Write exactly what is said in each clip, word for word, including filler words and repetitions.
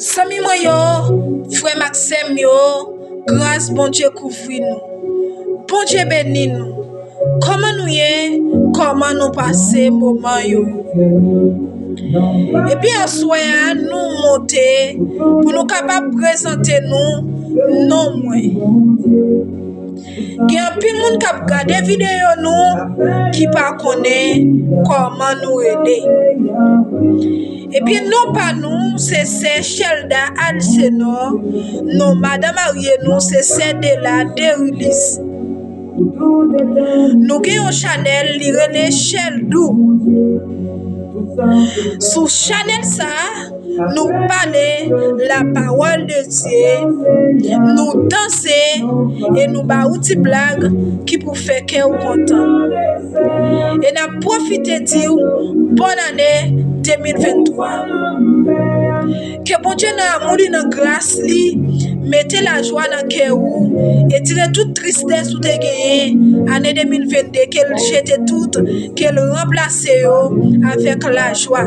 Zanmi mwen yo, frè m ak sè m yo, gras Bondye kouvri nou. Bondye beni nou. Kòman nou ye? Kòman nou pase moman yo? Epi aswè a, nou monte pou nou kapab prezante nou non mwen. Gen anpil moun k ap gade videyo nou ki pa konnen kòman nou rele. Ebyen, non pa nou, se sè Chelda Alcenor, non madan marye nou, se sè Dela Derilis. Nou gen yon chanèl, li rele Cheldou. Sou chanèl sa a, nou pale la parole de Dieu, nou danse e nou ba ou ti blag ki pou fè kè w kontan. E n ap pwofite di w bòn ane de mil venntwa. Ke Bondye nan amou li, nan gras li, mete lajwa nan kè ou, e tire tout tristès ou te genyen ane de mil vennde, ke l jete tout, ke l ranplase yo avèk lajwa.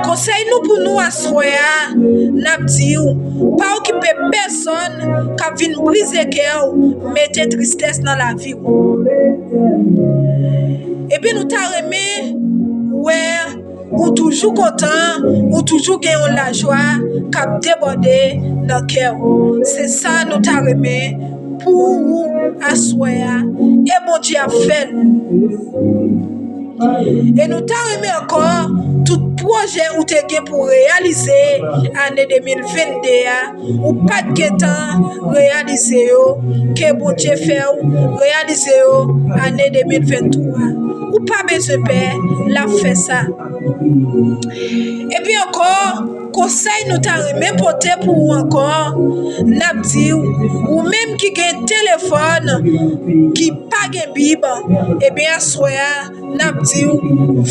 Konsèy nou pou nou aswè a, n ap di w, pa okipe pèsonn k ap vin brize kè w, mete tristès nan lavi w. Epi nou ta renmen wè ou toujou kontan, ou toujou gen yon lajwa k ap debòde nan kè w. Se sa nou ta renmen pou ou aswè a, e Bondye ap fè l. E nou ta renmen ankò tout pwojè ou te gen pou reyalize ane de mil vennde a, ou pa t gentan reyalize yo, ke Bondye fè w reyalize yo ane de mil venntwa. Ou pa bezwen pè, l ap fè sa. Epi ankò, konsèy nou ta renmen pote pou ou ankò, n ap di w, ou menm ki gen telefòn ki pa gen Bib, ebyen aswè a, n ap di w,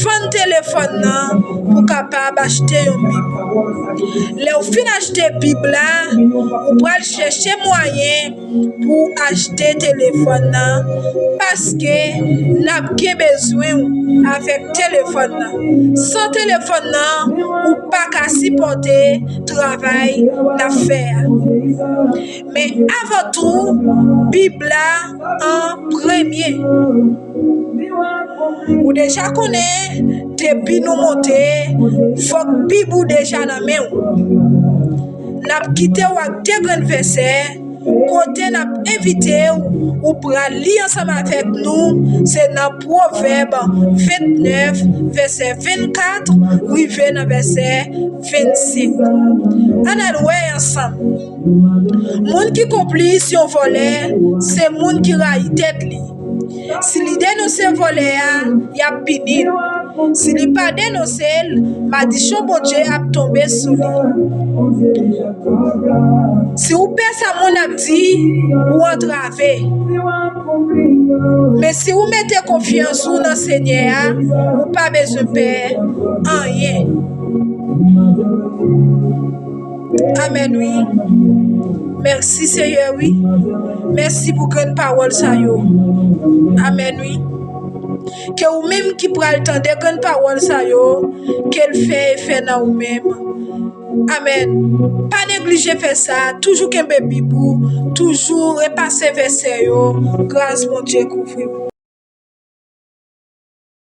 vann telefòn nan pou w kapab achte yon Bib. Lè w fin achte Bib la, ou pral chèche mwayen pou w achte telefòn nan, paske n ap gen bezwen w avèk telefòn nan. San telefòn nan, ou pa ka sipòte travay n ap fè a. Men avan tou, Bib la an premye. Ou deja konnen, depi nou monte, fòk Bib ou deja nan men w. N ap kite w ak de grenn vèsè, kote n ap envite w, ou pral li ansanm avèk nou, se nan Pwovèb vennèf, vèsè vennkat, rive nan vèsè vennsenk. Ann al wè ansanm. Moun ki konplis yon vòlè, se moun ki rayi tèt li. Si li denonse vòlè a, y ap pini l. Si li pa denonse l, madichon Bondye ap tonbe sou li. Si w pè sa moun ap di, ou antrave. Men si w mete konfyans ou nan Senyè a, ou pa bezwen pè anyen. Amèn, wi. Mèsi, Seyè, wi. Mèsi pou grenn pawòl sa yo. Amèn, wi. Ke ou menm ki pral tande grenn pawòl sa yo, ke l fè efè nan ou menm. Amèn. Pa neglije fè sa, toujou kenbe Bib ou, toujou repase vèsè yo. Gras Bondye kouvri w.